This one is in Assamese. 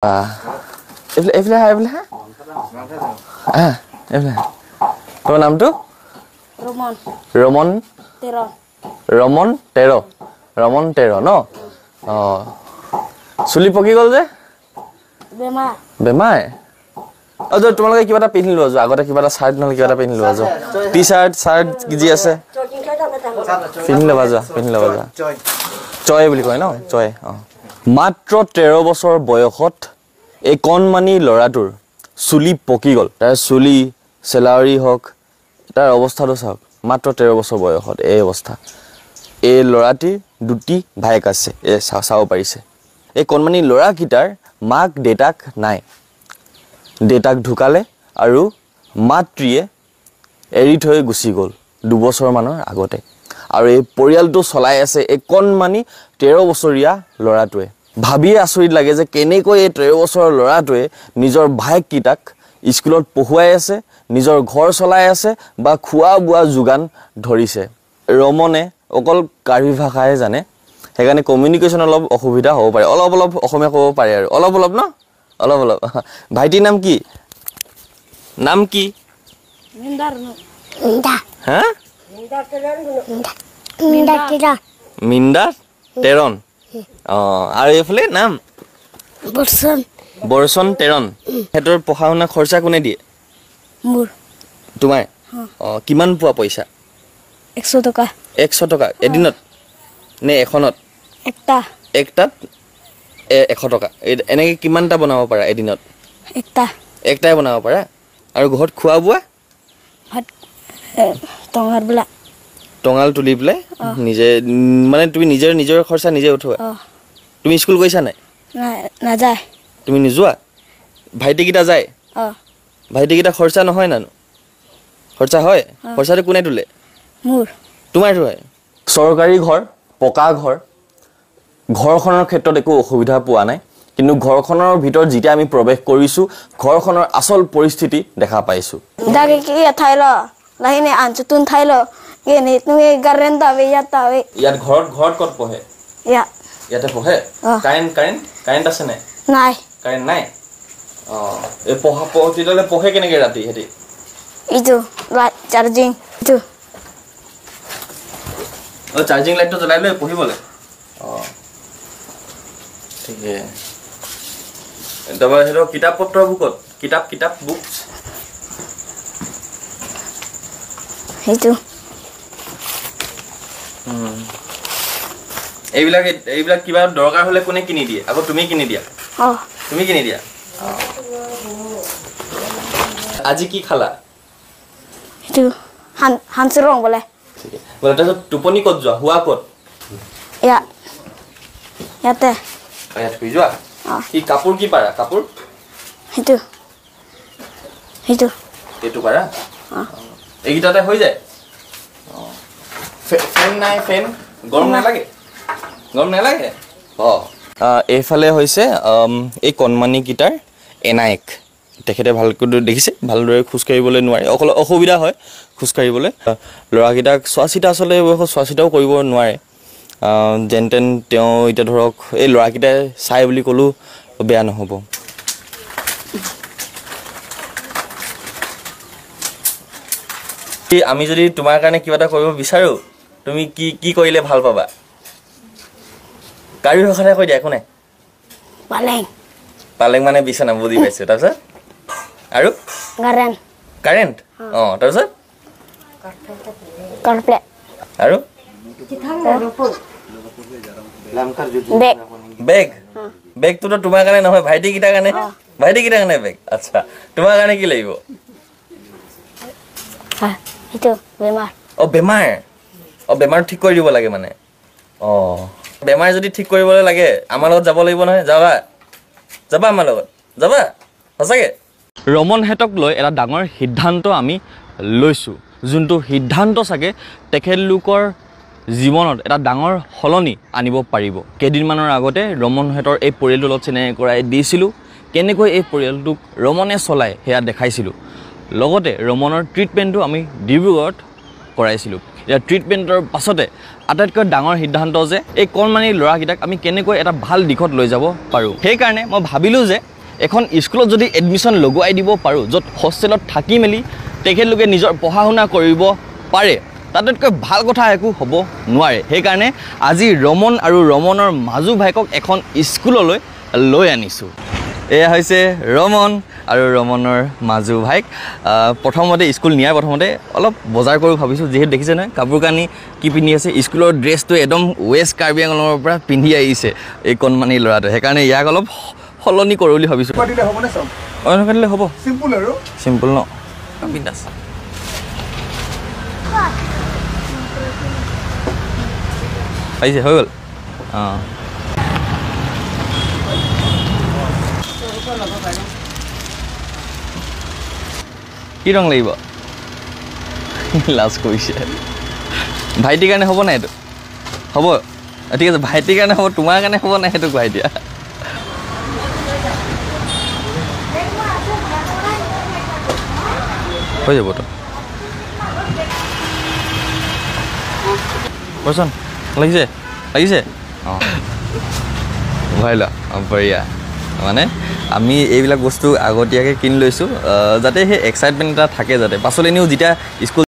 এইফালে আহা, এইফালে আহা, এইফালে। তোমাৰ নামটো? ৰমন। ৰমন তেৰ। ৰমন তেৰ। ৰমন তেৰ ন? অঁ, চুলি পকি গ'ল যে? বেমাৰ। বেমাৰ? অঁ, যোৱা, তোমালোকে কিবা এটা পিন্ধি লোৱা, যোৱা। আগতে কিবা এটা চাৰ্ট নহ'লে কিবা এটা পিন্ধি লোৱা, যোৱা। টি চাৰ্ট চাৰ্ট যি আছে পিন্ধি ল'বা, যোৱা, পিন্ধি ল'বা, যোৱা। চয় বুলি কয় ন? চয়। অঁ, মাত্ৰ 13 বছৰ বয়সত এই কণমানি ল'ৰাটোৰ চুলি পকি গ'ল। তাৰ চুলি চেলাউৰি হওক, তাৰ অৱস্থাটো চাওক, মাত্ৰ 13 বছৰ বয়সত এই অৱস্থা। এই ল'ৰাটিৰ দুটি ভায়েক আছে, এই চাব পাৰিছে। এই কণমানি ল'ৰাকেইটাৰ মাক দেউতাক নাই। দেউতাক ঢুকালে আৰু মাতৃয়ে এৰি থৈ গুচি গ'ল দুবছৰমানৰ আগতে। আৰু এই পৰিয়ালটো চলাই আছে এই কণমানি 13 বছৰীয়া ল'ৰাটোৱে। ভাবিয়ে আচৰিত লাগে যে কেনেকৈ এই 13 বছৰৰ ল'ৰাটোৱে নিজৰ ভায়েককেইটাক স্কুলত পঢ়ুৱাই আছে, নিজৰ ঘৰ চলাই আছে বা খোৱা বোৱা যোগান ধৰিছে। ৰমনে অকল কাৰ্বি ভাষাহে জানে, সেইকাৰণে কমিউনিকেশ্যন অলপ অসুবিধা হ'ব পাৰে। অলপ অলপ অসমীয়া ক'ব পাৰে আৰু অলপ অলপ ন, অলপ অলপ। ভাইটিৰ নাম কি? নাম কি? হা? মিন্দা তেৰণ। অঁ, আৰু এইফালে নাম? বৰ্ষণ। বৰ্ষণ তেৰণ। সিহঁতৰ পঢ়া শুনা খৰচা কোনে দিয়ে? মোৰ। তোমাৰ? অঁ, কিমান পোৱা পইচা? 100 টকা। 100 টকা এদিনত নে এখনত? একটা। একটাত 100 টকা। এনেকৈ কিমানটা বনাব পাৰা এদিনত? একটা। একটাই বনাব পাৰা? আৰু ঘৰত খোৱা বোৱা? ভাত টঙাল বোলা। টঙাল তুলি পেলাই নিজে, মানে তুমি নিজৰ নিজৰ খৰচা নিজে উঠোৱা? তুমি স্কুল গৈছা নাই? নাযায়। তুমি নোযোৱা? ভাইটিকেইটা যায়? ভাইটিকেইটা খৰচা নহয় জানো? খৰচা হয়? খৰচাটো কোনে তোলে? মোৰ। তোমাৰতো হয়। চৰকাৰী ঘৰ, পকা ঘৰ, ঘৰখনৰ ক্ষেত্ৰত একো অসুবিধা পোৱা নাই, কিন্তু ঘৰখনৰ ভিতৰত যেতিয়া আমি প্ৰৱেশ কৰিছোঁ, ঘৰখনৰ আচল পৰিস্থিতি দেখা পাইছোঁ। ইয়াত ঘৰত, ঘৰত ক'ত পঢ়ে? ইয়াতে পঢ়ে? কাৰেণ্ট, কাৰেণ্ট, কাৰেণ্ট আছে নাই? নাই। কাৰেণ্ট নাই? অঁ, এই পঢ়া, তেতিয়াহ'লে পঢ়ে কেনেকৈ ৰাতি সিহঁতি? এইটো লাইট চাৰ্জিং, এইটো। অঁ, চাৰ্জিং লাইটটো জ্বলাই লৈ পঢ়িবলৈ। অঁ, ঠিকে। তাৰপৰা সিহঁতৰ কিতাপ পত্ৰবোৰ ক'ত? কিতাপ, কিতাপ, বুকছ? সেইটো। এইবিলাক, এইবিলাক কিবা দৰকাৰ হ'লে কোনে কিনি দিয়ে? আকৌ তুমি কিনি দিয়া? অঁ। তুমি কিনি দিয়া? আজি কি খালা? সেইটো হানচুৰং বোলে। ঠিকে। বোলে তাৰপিছত টোপনি ক'ত যোৱা? শোৱা ক'ত? ইয়াত। ইয়াতে। ইয়াত শুই যোৱা? কি কাপোৰ কি পাৰা? কাপোৰ? সেইটো। সেইটো। এইটো পাৰা? এইকেইটাতে হৈ যায়? ফেন নাই? ফেন? গৰম নালাগে? গৰম নালাগে? অঁ। এইফালে হৈছে এই কণমানিকেইটাৰ এনায়েক। তেখেতে ভালকৈ দেখিছে, ভালদৰে খোজকাঢ়িবলৈ নোৱাৰে, অকল অসুবিধা হয় খোজকাঢ়িবলৈ। ল'ৰাকেইটাক চোৱা চিতা আচলতে এই বয়সত চোৱা চিতাও কৰিব নোৱাৰে। যেন তেন তেওঁ এতিয়া ধৰক এই ল'ৰাকেইটাই চাই বুলি ক'লেও বেয়া নহ'ব। আমি যদি তোমাৰ কাৰণে কিবা এটা কৰিব বিচাৰোঁ, তুমি কি কি কৰিলে ভাল পাবা? কাৰ্বি ভাষাতে কৈ দিয়া, একো নাই। পালেং। পালেং মানে বিচনা, বুজি পাইছোঁ। তাৰপিছত আৰু? কাৰেণ্ট। কাৰেণ্ট? অঁ, তাৰপিছত? কাৰ্পেট। আৰু? বেগ। বেগ? বেগটোতো তোমাৰ কাৰণে নহয়, ভাইটিকেইটাৰ কাৰণে। ভাইটিকেইটাৰ কাৰণে বেগ। আচ্ছা, তোমাৰ কাৰণে কি লাগিব? সেইটো বেমাৰ। অঁ, বেমাৰ। অঁ, বেমাৰ ঠিক কৰি দিব লাগে মানে। অঁ, বেমাৰ যদি ঠিক কৰিবলৈ লাগে আমাৰ লগত যাব লাগিব নহয়। যাবা? যাবা আমাৰ লগত? যাবা সঁচাকৈ? ৰমনহঁতক লৈ এটা ডাঙৰ সিদ্ধান্ত আমি লৈছোঁ, যোনটো সিদ্ধান্ত চাগে তেখেতলোকৰ জীৱনত এটা ডাঙৰ সলনি আনিব পাৰিব। কেইদিনমানৰ আগতে ৰমনহঁতৰ এই পৰিয়ালটোৰ লগত চিনাকি কৰাই দিছিলোঁ, কেনেকৈ এই পৰিয়ালটোক ৰমনে চলায় সেয়া দেখাইছিলোঁ। লগতে ৰমনৰ ট্ৰিটমেণ্টটো আমি ডিব্ৰুগড়ত কৰাইছিলোঁ। এতিয়া ট্ৰিটমেণ্টৰ পাছতে আটাইতকৈ ডাঙৰ সিদ্ধান্ত যে এই কণমানি ল'ৰাকেইটাক আমি কেনেকৈ এটা ভাল দিশত লৈ যাব পাৰোঁ। সেইকাৰণে মই ভাবিলোঁ যে এখন স্কুলত যদি এডমিশ্যন লগোৱাই দিব পাৰোঁ, য'ত হোষ্টেলত থাকি মেলি তেখেতলোকে নিজৰ পঢ়া শুনা কৰিব পাৰে, তাতোতকৈ ভাল কথা একো হ'ব নোৱাৰে। সেইকাৰণে আজি ৰমন আৰু ৰমনৰ মাজু ভাইকক এখন স্কুললৈ লৈ আনিছোঁ। এয়া হৈছে ৰমন আৰু ৰমনৰ মাজু ভাইক। প্ৰথমতে স্কুল নিয়াৰ প্ৰথমতে অলপ বজাৰ কৰোঁ ভাবিছোঁ, যিহেতু দেখিছে নহয় কাপোৰ কানি কি পিন্ধি আছে, স্কুলৰ ড্ৰেছটো একদম ৱেষ্ট কাৰ্বি আংলঙৰ পৰা পিন্ধি আহিছে এই কণমানি ল'ৰাটো। সেইকাৰণে ইয়াক অলপ সলনি কৰোঁ বুলি ভাবিছোঁ। অঁ, এনেকুৱা দিলে হ'ব, চিম্পুল আৰু চিম্পুল ন, বিন্দাছ আহিছে, হৈ গ'ল। অঁ, কি ৰং লাগিব? লাজ কৰিছে। ভাইটিৰ কাৰণে হ'ব নাই এইটো? হ'ব, ঠিক আছে, ভাইটিৰ কাৰণে হ'ব, তোমাৰ কাৰণে হ'ব নাই সেইটো কোৱা এতিয়া। হৈ যাবতো। বচন লাগিছে, লাগিছে? অঁ, ভৰাই লোৱা। অঁ, বঢ়িয়া। মানে আমি এইবিলাক বস্তু আগতীয়াকৈ কিনি লৈছোঁ, যাতে সেই এক্সাইটমেণ্ট এটা থাকে, যাতে পাছলৈ নিও যেতিয়া স্কুল